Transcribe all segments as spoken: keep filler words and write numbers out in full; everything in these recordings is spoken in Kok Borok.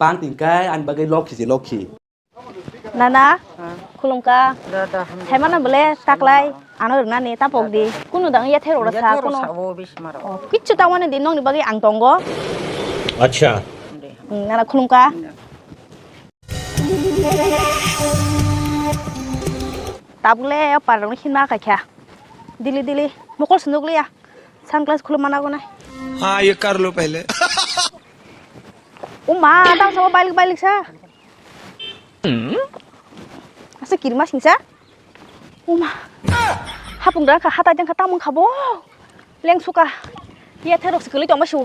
Ang tongkha ani bagwi lokhi se lokhi. Nana, khulumkha. Da, da, hamjak. Thaimano bole taklai ano rwnani tapok di. Kunu dang yathe rok sa, kunu. Sabo bisi maro. Oh, kichu tamani di nongni bagwi ang tongo. Acha. Hmm, nana khulumkha. Tabuk le o par rokni hinma kha kha. Dili dili mokol sunduk liya. Sunglass khulum mana gonai. हाँ, ये कर लो पहले। O ma, tang sabo bailik bailik sa. Asa kirma singsa. O ma. Hapung dang kha, hatai dang kha, tamung kha bo. Leng suka. Yathe rok sikali tong ma su.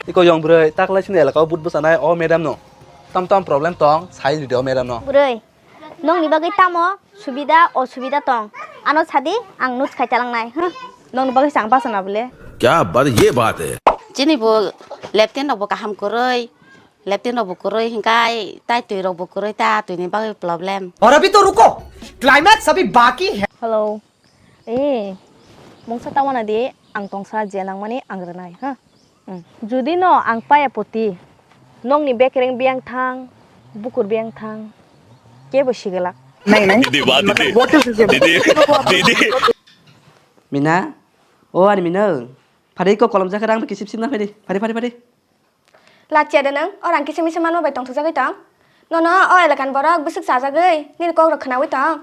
Iko yong bwrwi, taklai sini elaka o but bwsanai o madam no. Tam tam problem tong, sai ridi o madam no. Bwrwi, nongni bagwi tamo subida osubida tong? Ano sadi, ang notes khai talangnai, huh? Nongni bagwi se ang bachana bole. क्या बात, ये बात है। Chini bo lepten rok bo kaham kwrwi, lepten rok bo kwrwi hinkai tai twi rok bo kwrwi ta twini bagwi problem. और अभी तो रुको, climax अभी बाकी है। Hello. Eh, mungsa tamana di ang tongsa je nangmani ang rwnai, ha? Hmm. Judi no ang paya poti, nokni bekereng biyang thang, bukur biyang thang, kebo sigalak. नहीं, नहीं। दीदी, वाह, दीदी। What is this? दीदी, दीदी। Mina, o ani Mina, phari ko kolom jakha rang kisip sip na phari, phari, phari, phari. Lachiya de nwng, o rang kisa misa manma bai tongthokjagwi tong. Nono o elakan borok bwswk chajagwi nini kokrok khwnawi tong.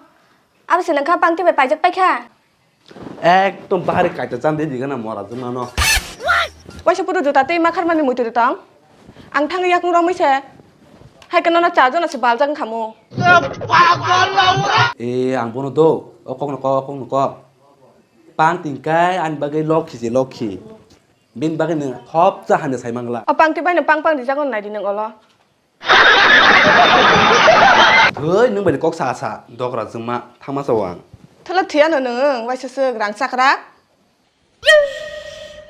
Abo se nwngkha pangtwi bai paijak paikha. Ekdom bahari kaita chan de digana mora jwngmano. Waisa puru juta tei makharmani muitu de tong. Ang thangwi yakung romwi se. Hai khe nono charjon se baljak wngkha mo. E, ang bono do. O kokno kok, o kokno kok. Pang tingkai ani bagwi lokhi je lokhi. Bini bagwi nwng thopsa hamya sai mangla. O pangtwi bai no pang pang rijak no nai di nwng olo. Thwi nwng bai kok sa sa dogra jwngma thangma sa wang. Thwla thwiya no nwng waisa swk rang chakra.